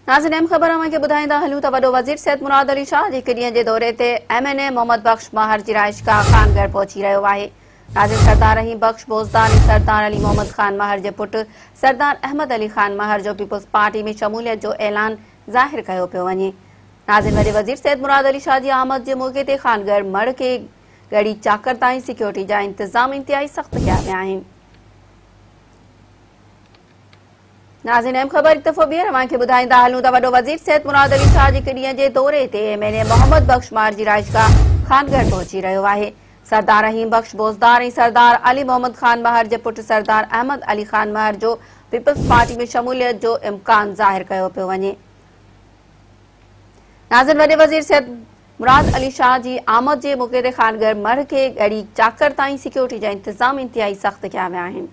ناظرين اهم خبر اوهان کي ٻڌائيندا هلون ته وڏو وزير سيد مراد علي شاهه جي هڪ ڏينهن جي دوري تي ايم اين اي محمد بخش مهر جي رهائشگاهه خانڳڙهه پهچي رهيو آهي. ناظرين سردار رحيم بخش بوزدار ۽ سردار علي محمد خان مهر جي پٽ سردار احمد علي خان مهر جو پيپلز پارٽي ۾ شموليت جو اعلان ظاهر ڪيو پيو وڃي. ناظرين وڏي وزير سيد مراد علي شاهه جي آمد جي موقعي تي خانڳڙهه مڙهه کي ڳڙهي چاڪر تائين سيڪيورٽي جا انتظام انتهائي سخت ڪيا ويا آهن. ناظرين اهم خبر هڪ دفعو ٻيهر اوهان کي ٻڌائيندا هلون ته وڏو وزير سيد مراد علي شاهه جي هڪ ڏينهن جي دوري تي ايم اين اي محمد بخش مهر جي رهائشگاهه خانڳڙهه پهچي رهيو آهي. سردار رحيم بخش بوزدار ۽ سردار علي محمد خان مهر جي پٽ سردار احمد علي خان مهر جو پيپلز پارٽي ۾ شموليت جو امڪان ظاهر ڪيو پيو وڃي. ناظرين وڏي وزير سيد مراد علي شاهه جي آمد جي موقعي تي خانڳڙهه مڙهه کي ڳڙهي چاڪر تائين سيڪيورٽي جا انتظام انتهائي سخت ڪيا ويا آهن.